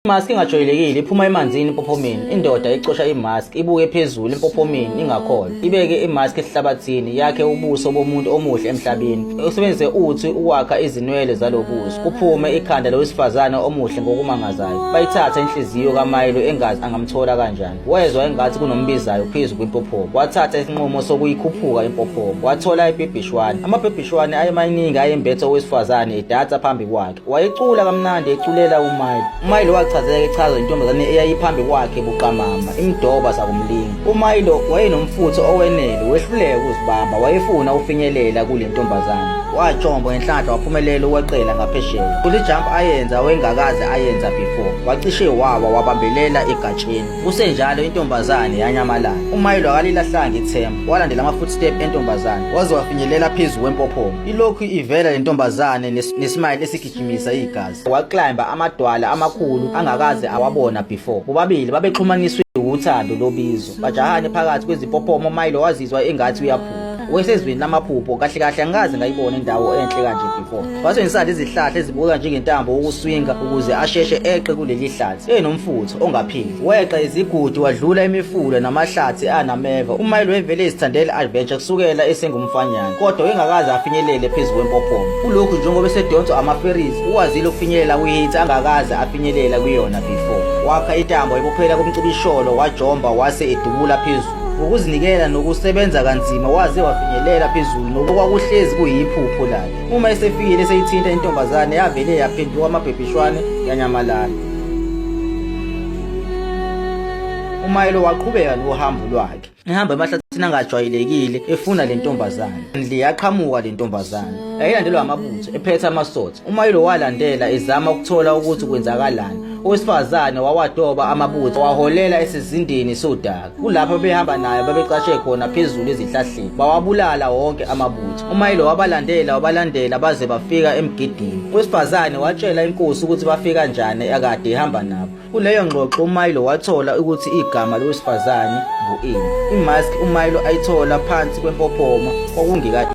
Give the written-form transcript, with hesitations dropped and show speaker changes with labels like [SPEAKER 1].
[SPEAKER 1] Imaski engajwayelekile iphuma emanzini empophomeni. Indoda icosha imaski ibuke phezulu empophomeni ingakholwa. Ibeke imaski esihlabathini yakhe ubuso bomuntu omuhle emhlabeni. Usebenzise uthi ukwakha izinwele zalobuso. Kuphume ikhanda lowesifazane omuhle ngokumangazayo. Bayithatha inhliziyo kaMilo engazi angamthola kanjani. Wezwa engathi kunombizayo phezu kwempophoma. Wathatha isinqumo sokuyikhuphuka impophoma. Wathola ibhebhishwane. Amabhebhishwane ayemaningi ayembethe owesifazane edansa phambi kwakhe. Wayecula kamnandi eculela uMilo. UMilo wachazeka echaza intombazane eyayiphambi kwakhe buqamama, imdoba sakumlinga. UMilo wayenomfutho owenele, wehluleka ukuzibamba, wayefuna ukufinyelela kule ntombazane. Wajomba ngenhlanhla waphumelela ukweqela ngaphesheya. Kule jump ayenza wayengakaze ayenza before. Wacishe wawa wabambelela egatsheni. Kusenjalo intombazane yanyamalala. UMilo akalilahlanga ithemba, walandela ama-footstep entombazane waze wafinyelela phezu kwempophoma. Ilokhu ivela le ntombazane nesmile esigijimisa igazi. Waclimba amadwala amakhulu angakaze awabona before. Bobabili babexhumaniswe uthando lobizo. Bajahane phakathi kwezimpophoma, uMilo wazizwa engathi uyaphupha. Wesezweni lamaphupho, kahle kahle angikaze ngayibona indawo enhle kanje before. Wasebenzisa lezi zihlahla ezibukeka njengentambo ukuswinga ukuze asheshe eqe kuleli hlathi. Enomfutho ongaphili. Weqa izigodi wadlula imifula namahlathi anameva. UMilo wayevele ezithandela adventure kusukela esengumfanyana, kodwa wayengakaze afinyelele phezu kwempophoma. Kulokhu njengoba esedonswa ama-ferries, ukwazile ukufinyelela kwi-height angakaze afinyelela kuyona before. Wakha intambo wayibophela kumcibisholo wajomba wase edubula phezulu. Ngokuzinikela nokusebenza kanzima waze wafinyelela phezulu nokwakuhlezi kuyiphupho lakhe. Uma esefikile eseyithinta intombazane yavele yaphenduka amabhebhishwane yanyamalala. UMilo waqhubeka nohambo lwakhe. Ehamba emahlathini angajwayelekile efuna le ntombazane. Ndli yaqhamuka le ntombazane. Yayilandelwa amabutho ephethe amasotha. UMilo walandela ezama ukuthola ukuthi kwenzakalani. Owesifazane wawadoba amabutho waholela esizindeni sodaka. Kulapho behamba naye babecashe khona phezulu ezihlahleni. Bawabulala wonke amabutho. UMilo wabalandela wabalandela baze bafika emgidini. Owesifazane watshela inkosi ukuthi bafika kanjani akade ehamba nabo. Kuleyo ngxoxo uMilo wathola ukuthi igama lowesifazane ngu-Amy. Imask uMilo ayithola phansi kwempophoma kwakungeka.